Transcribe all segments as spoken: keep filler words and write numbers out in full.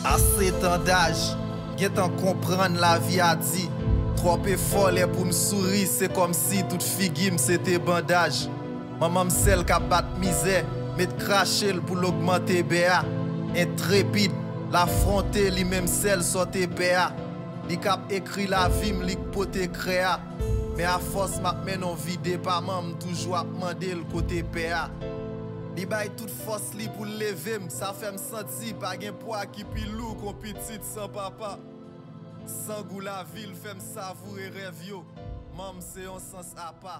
A sèt an daj, gentan konprann lavi a di. Twòp efò lè pou m souri, se kòmsi tout figi m se te bandaj. Manman m sèl k ap bat mizè, met krache l pou l ogmante bè a. Entrepid, l afwonte li menm sèl sòt epè a. Li k ap ekri lavi m, li k pote krè a. Men afòs m ap mennen yon vi depaman, m toujou ap mande l kote pè a. Li bay tout fòs li pou l leve m, sa fè m santi pa gen pwa ki pi lou k yon pitit san papa. San gou lavi l fè m savoure rèv yo. Manman m se yon sans apa.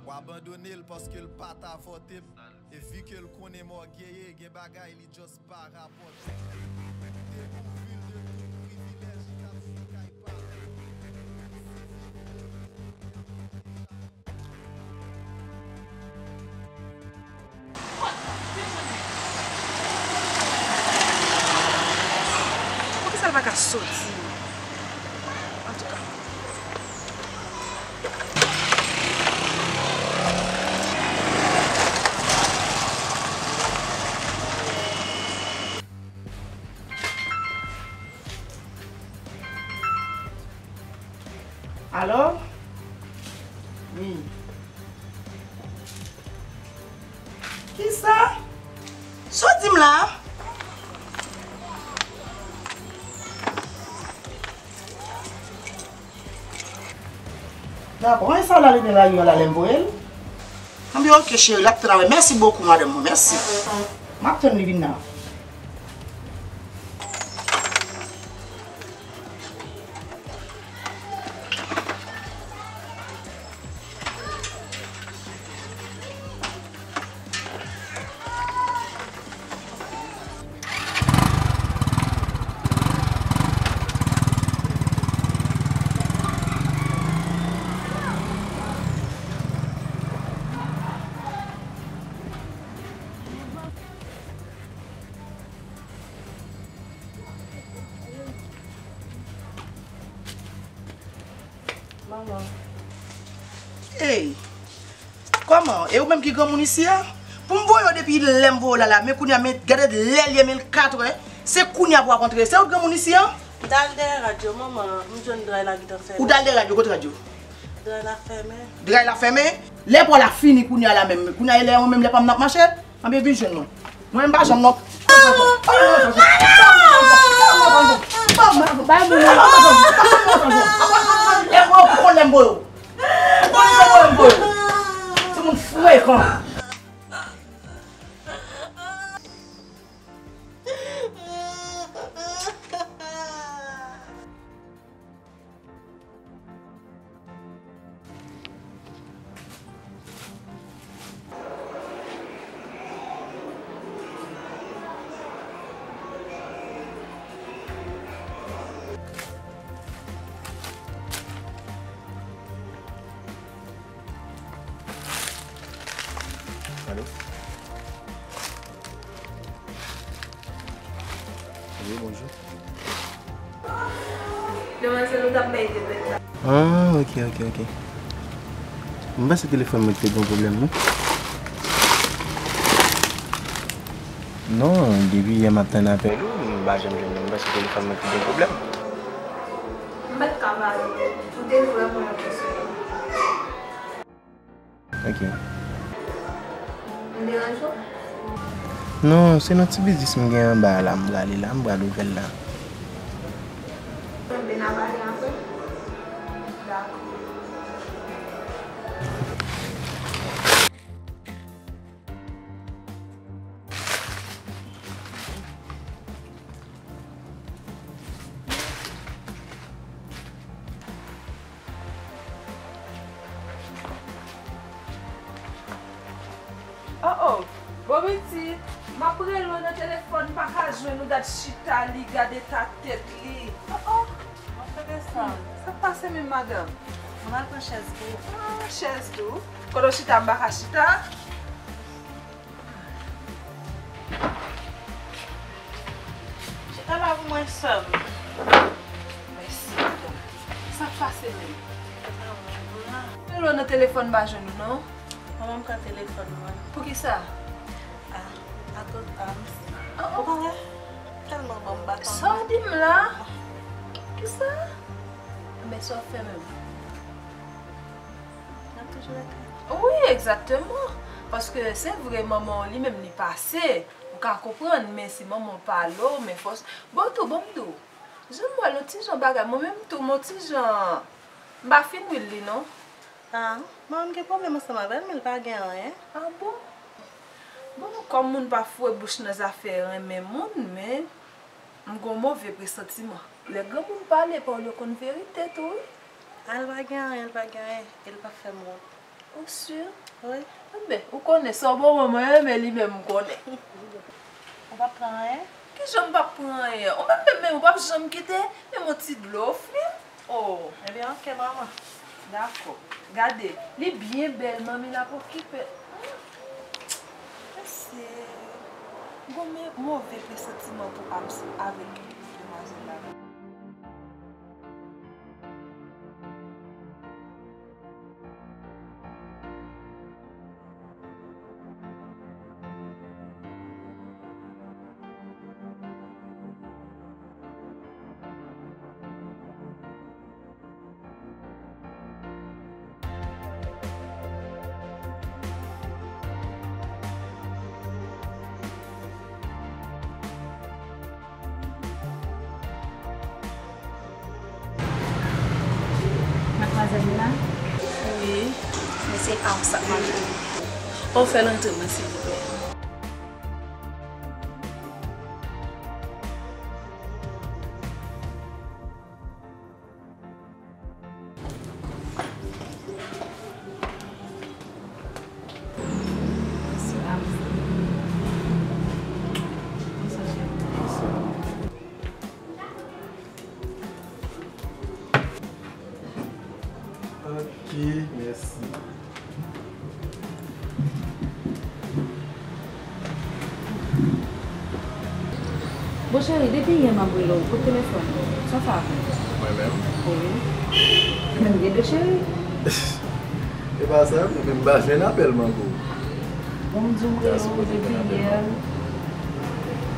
W abandone l paske l pa t avòte m. E vi ke l konnen m ògeye, gen bagay li just pa rapòte. Depouvri l de tout privilèj k ap sou kay pa l. Poukisa l pa ka soti? Antouka. Alo? Wi. Kisa? Sa w di m la? Dakò, e sa w lale nan lari a la lè m voye l? Anben, oke, cheri, l ap travay. Mèsi bokou, madanm mwen, mèsi. M ap tann li vin la. Manman. Ey! Kòman? E ou menm ki granmoun isi a? Pou m voye w depi lè m voye w la la, men kounye a, men gade lè l ye, men l katrè. Se kounye a pou w ap antre. Se ou t granmoun isi a? M t al dèyè rad yo, manman, m jwenn dray la gentan fèmen. Ou t al dèyè rad yo, kote rad yo? Dray la fèmen. Dray la fèmen? Lè pa w la fini kounye a la menm. Kounye a e lè yon menm lè pa m n ap mache. Anben vin jwenn mwen. Mwen m pa janm non. Bay moun nan. E mwen ou konn lè m voye w. Konn lè m voye w. Timoun frekan. Alo? Wi, bonjou. Demwazèl, ou t ap bay de bèt la. Ah, ok, ok, ok. M panse telefòn mwen te gen pwoblèm, non? Non, depi yè m ap tann apèl ou, m pa janm jwenn ou. M panse telefòn mwen te gen pwoblèm. M pa t ka pale. Ou te vrèman enpresyone. Ok. M deranje w? Non, se nan ti biznis m gen anba a la, m prale la, m pral ouvè l la. Enben, n a pale apre. Dakò. Oh, oh. Bon, pitit, m ap rele w nan telefòn, m pa ka jwenn ou, gad chita li, gad eta tèt li. Oh, oh. Mwen fè de sa. Sa k pase menm, madanm? Mwen al pran chèz pou ou. Ah, chèz tou? Kote w chita, m pa ka chita? Chita la, Mwen sè m. Mèsi, madanm. Sa k pase menm? Hello, nan telefòn m pa jwenn ou non. Manman m pran telefòn mwen. Poukisa? Ah, akoz, ah, ou pa wè? Tèlman bon m pa konn. Sa w di m la? Kisa? Men sa w fè menm? N ap toujou rete. Wi, egzakteman. Paske se vre, manman w li menm li pase. Ou ka konprann, men si manman w pale w, men fòs. Bon, tou, bon, m di w. Jan m wè l, yon ti jan bagay. Mwen menm tou, m yon ti jan. M pa fin wi l li non. Ah, mwen menm gen pwoblèm ansanm avè l, men l pa gen anyen. Ah bon? Bon, kòm moun pa foure bouch nan zafè renmen moun, men m gen yon move presantiman. Lè granmoun pale, pawòl yo konn verite tou, wi. Ah, l pa gen anyen, l pa gen anyen. E l p ap fè m wont. Ou si? Wi. Enben, ou konnen, sa w bon manman renmen li menm, m konnen. Ou p ap pran anyen? Kijan m p ap pran anyen? Ou menm menm, men ou p ap janm kite, menm yon ti dlo, fwi. Oh. Ebyen, oke, manman. Dakò. Gade, li byen bèl, manmi l ap okipe. Hmm. Mesye, m gon me-, move presantiman pou Abs avèk demwazèl la. Madmwazèl Mila? Wi. Men se Abs ak Marjorie. O, fè l antre mwen, silvouplè. Ok, mèsi. Bon, cheri, depi yè m ap rele w, kot telefòn ou? Sa w fè avè l? Mwen menm? Wi. Mwen menm gen de cheri. E pa sa, mwen menm m pa jwenn apèl mango. Bon, m di w, m rele w depi yè.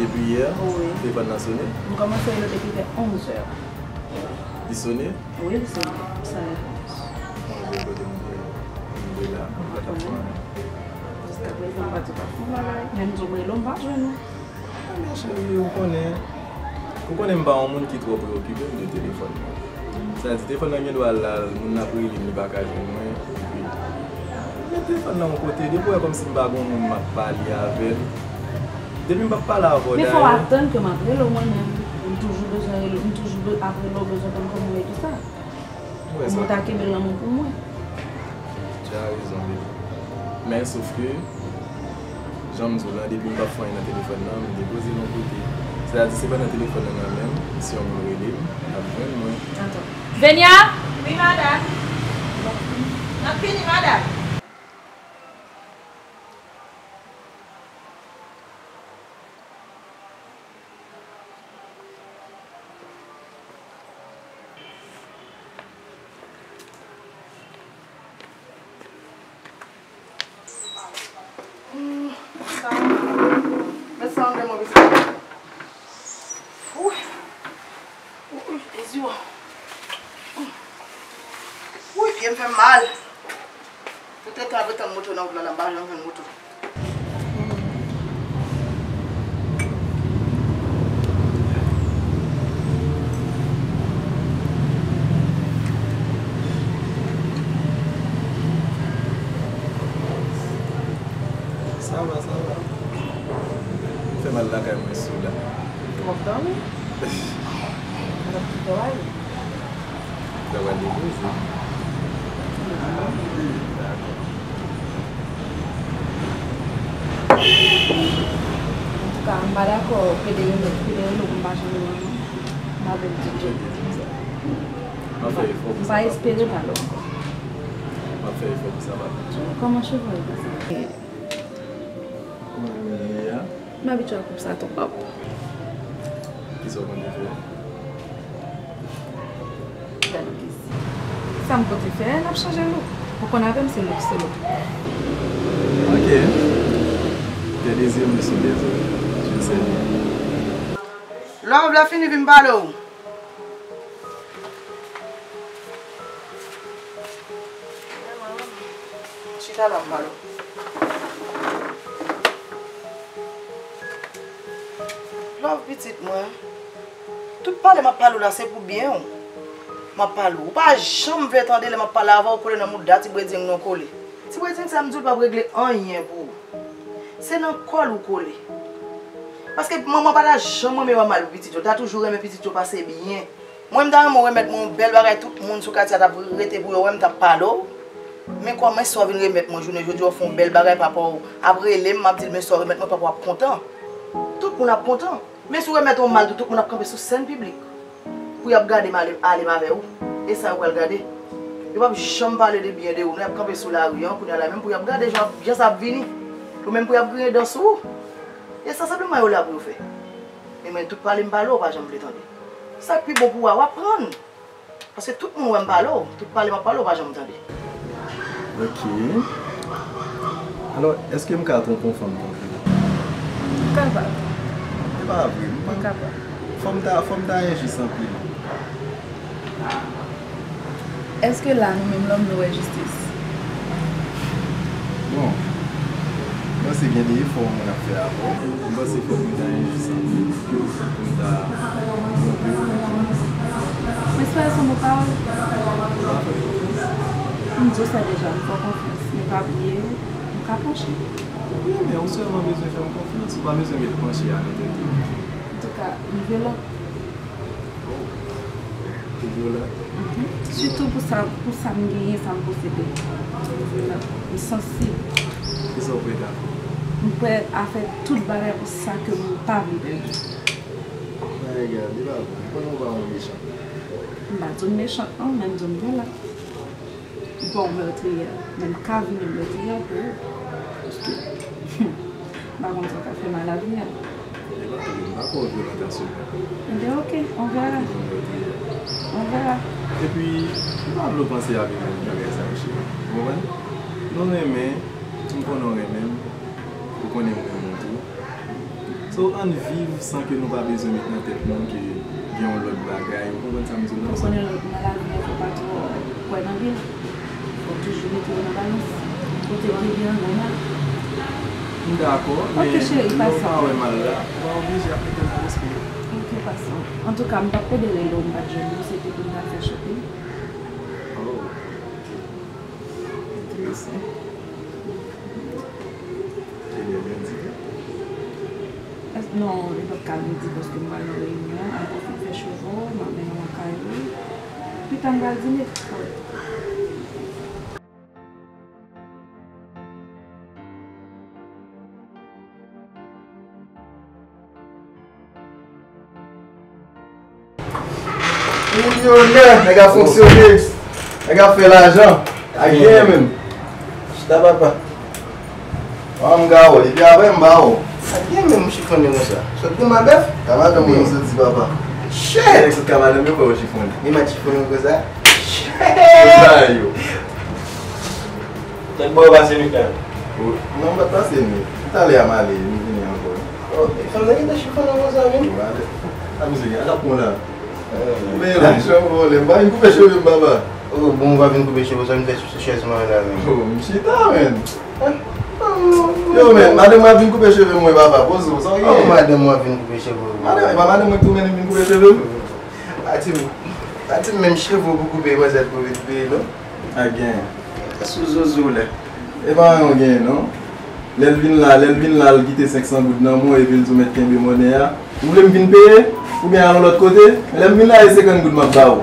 Depi yè? Wi. Telefòn nan sonnen? M kòmanse rele w depi vè onz è. Li sonnen? Wi, li sonnen. San repons. Bon, mwen kote m te, m te la. Jiskaprezan, m pa di w pa fè yon bagay. Men m di w m rele w, m pa jwenn ou. Ebyen, cheri, ou konnen, ou konnen m pa yon moun ki twò preokipe m de telefòn mwen. Sa di, telefòn nan gen dwa la, moun nan ap rele m, li pa ka jwenn mwen. Epi, men telefòn nan yon kote, depi w wè kòmsi m pa gen yon moun m ap pale avè l. Depi m p ap pale avè w, men fò w dayè atann ke m ap rele w mwen menm. M toujou bezwen rele w, m toujou be-, ap rele w, bezwen konn kòman w ye, tou sa. Ou wè sa? Mwen ta kenbe lanmou pou mwen. Tu as raison, baby. Men, sof ke, jan m di w lan, depi m p ap fè anyen nan telefòn nan, m depoze l yon kote. Sètadi, se pa nan telefòn nan nan men m, si yon moun rele m, l ap jwenn mwen. Atann. Venia! Wi, madanm. N ap fini, madanm. Hmm, sa, men sa anlè mwen bezwen. Wi. Wi, wi, wi, wi. Wi, pye m fè m mal. Tout letan ap retann moto nan wout la, la, m pa janm jwenn moto. Sa va, sa va. Fè mal lakay mwen sou la. W ap dòmi? N ap kite w ale. Sa va depoze. Dakò. Antouka, m pa dakò Federico, Federico pou m pa janm wè non. M pa vle l ditou. M ap fè efò pou sa pa fèt. M pa espere pa wè ankò. M ap fè efò pou sa pa fèt. Kòman cheve w ye konsa? Kòman m ye a? M abitye ak koup sa twòp. Kisa w konte fè? Gade kisi. Sa m konte fè, n ap chanje look. Ou konn avè m se look solo. Ok. T'es désiré, mais sous les autres. Je ne sais pas. Lè w vle fini vin pale w. Chita la m pale w. Love pitit mwen. Tout pale m ap pale w la se pou byen w. M ap pale w. Ou pa janm vle tande lè m ap pale avè w kole nan mouda ti breding nou kole. Ti breding sa m di w l p ap regle anyen pou ou. Se nan kòl ou kole. Paske manman pa ta janm renmen wè mal pou pitit yo, l ta toujou renmen pitit yo pase byen. Mwen m ta renmen w remèt mwen yon bèl bagay tout moun sou katye a t ap rete pou yo wè m t ap pale w. Men kòman sa w vin remèt mwen jounen jodi a w fè yon bèl bagay papa w ap rele m m ap di l men sa w remèt mwen papa w ap kontan. Tout moun ap kontan. Men si w remèt yon mal tou tout moun ap kanpe sou sèn piblik pou y ap gade m ale ale m avè w. E sa yo pral gade. Yo p ap janm pale de byen de ou non y ap kanpe sou lari an kounye a la menm pou y ap gade jan jan sa ap vini. Ou menm pou y ap griyen dan sou ou. E sa senpleman yo la pou yo fè. Men mwen tout pale m pale w pa janm vle tande. Sa k pi bon pou w a w aprann. Paske tout moun wè m pale w, tout pale m ap pale w pa janm tande. Ok. Alò, èske m ka twonpe yon fanm tankou w? Ou kapab. E pa vre, m pa. Ou kapab. Fò m ta, fò m ta enjis anpil. Èske la nou menm lòm nou wè jistis? Bon, m panse gen de efò moun ap fè avè w. M panse fòk mwen ta enjis anpil pou m ta twonpe w. Men se pa sou mo pawòl. M di w sa deja, m fè w konfyans, men pa bliye, m ka panche. Wi, men ou sèlman bezwen fè m konfyans, ou pa bezwen met panche a nan tèt ou. Antouka, m vle lòt. Ou vle lòt? Sitou pou sa, pou sa m genyen, sa m posede. M vle lòt. M sansib. Kisa w prèt a fè? M prèt a fè tout bagay pou sa ke m pa vle pèdi. Bagay gade, pa vre. M konnen w pa yon mechan. M pa di w m mechan non, men m di w m vle lòt. M pa yon mètriyè, men m ka vini mètriyè pou ou. Paske, m pa konn sa w ka fè m a lavi a. E pa vre, m pa kwè w vyolan ta sou mwen. Ebyen, ok, on verra. Vini mètriyè. On verra. Epi, m pa vle w panse avè mwen bagay sa yo, cheri. Ou konprann? Nou renmen, m konnen w renmen m, ou konnen m renmen w tou. So, ann viv san ke nou pa bezwen met nan tèt nou ke gen yon lòt bagay. Ou konprann sa m di w la? Ou konnen nan lavi an fò pa twò kwè nan byen. Fò toujou mete yo nan balans. Kote byen gen an, gen mal. M dakò, men lè w pa wè mal la, ou pa oblije ap mete l nan lespri. Ok, pasan. Antouka, m t ap pede rele w, m pa t jwenn ou, se te pou m t al fè shopping. Oh, ok. Enteresan. Ebyen, lendi tou? Non, li p ap ka lendi paske m pral nan reyinyon, m ap fin fè cheve w, m ap mennen w lakay ou. Pita m pral dine. Milyonè, nèg ap fonksyone, nèg ap fè lajan. Ak gen menm. Chita papa. An m ga wè, depi apre m ba w. Ak gen menm chifonnen konsa. Sot pou ma bèf? Ka madanm mwen soti papa. Shit! Nèg sot ka madanm yo fè w chifonnen. Li met chifonnen konsa. Shit! Sa yo. Nèg ba w pase nwi la. Non, m pa t pase nwi. Talè a m ale, m vini ankò. Oh, fanm nan gentan chifonnen konsa menm. Bon, ale. Sa misye gen? Sa k ap pran la? Men la, chanm vòlè. M pa vin koupe cheve m, papa. Oh, bon, ou pa vin koupe cheve w, sa vin fè sou chèz mwen la menm. Oh, m chita, menn. Yo, menn, madanm mwen ap vin koupe cheve mwen, papa. Poze w, sa w gen? Oh, madanm mwen ap vin koupe cheve w. Madanm, e pa madanm mwen ki tou mennen m vin koupe cheve m? Pati m, pati m menm cheve w pou koupe, manzè t pou vin peye, non? A gen. Sou zozo w la. E pa anyen w genyen non. Lè l vin la, lè l vin la, l kite senk san goud nan men w epi l di w mèt kenbe mònè a. Ou vle m vin peye? Oubyen al yon lòt kote? Lè m vin la, e senkant goud m ap ba w.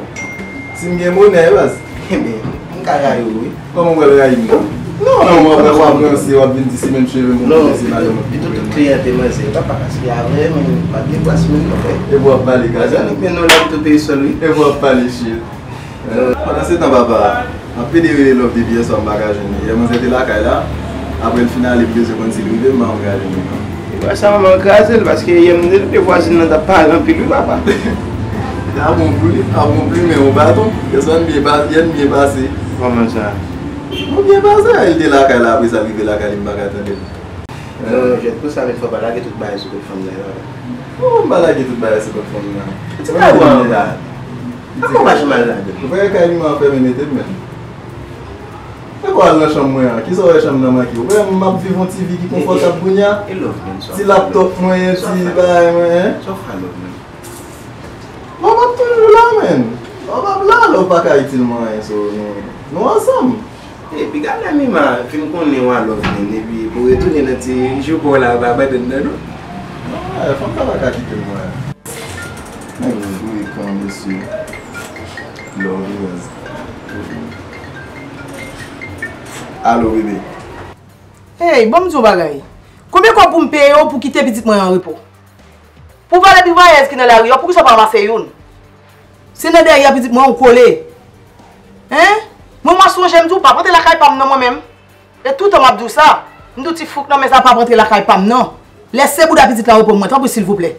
Si m gen mònè, baz. Enben, m ka rayi w wi. Kòman w pral rayi m? Non, non, w ap, w ap ranse, w ap vin di si menm cheve m ou koupe, se madanm ou ki koupe. Pito tout kliyan te manzè, papa, paske avè m, m pa gen plas menm non frè. Epi w ap pale kaka. Zanmi men non la m tou peye sòl wi. Epi w ap pale shit. Pandan se tan, papa, m ap pede rele Love depi yèswa m pa ka jwenn li. Yè manzè te lakay la, apre l fin ale, m bezwen konn si l rive, m pa konn ka jwenn li non. Sa manman kraze l, paske yè m te tande vwazin nan t ap pale anpil wi papa. Sa bon pou li, sa bon pou li, men yon baton. Kèsòn byen pase, yè n byen pase. Kòman sa? Mwen byen pase, li te lakay la, apre sa l rive lakay li, m pa ka tande l. Non, non, jèt pou sa, men fò pa lage tout bagay sou kont fanm nan, papa. Kòman m pa lage tout bagay sou kont fanm nan? Ti bagay ou an la. Ankò pa janm al ladan. Ou pa wè kay li m an fèmen nèt menm. E kwa al nan chanm mwen an? Kisa w wè chanm nan manke? Ou wè m ap viv yon ti vi ki konfòtab kounye a? Ti laptòp mwen, ti bagay mwen, hein? Love ap toujou la, menn. Love ap la, love pa ka itil mwen anyen, so nou, nou ansanm. Epi gade Mima, fin konnen w a love menn, epi pou retounen nan ti jou pa w la, pa abandone nan non. Ay, fanm sa pa ka kite mwen. Nèg frekan, mesye. Love, yes. Alo, bebe. Hey, ban m di w bagay. Konbyen kòb pou m peye w pou kite pitit mwen an repo? Pou valè bivayèz ki nan lari a, poukisa w pa ranmase youn? Se nan dèyè pitit mwen ou kole. Hein? Mwen m ap sonje m di w pa p antre lakay pa m non mwen menm. E toutan m ap di w sa. M di w ti fouk nan men sa pa p antre lakay pa m non. Lèse bouda pitit la repo mwen, tanpri silvouplè.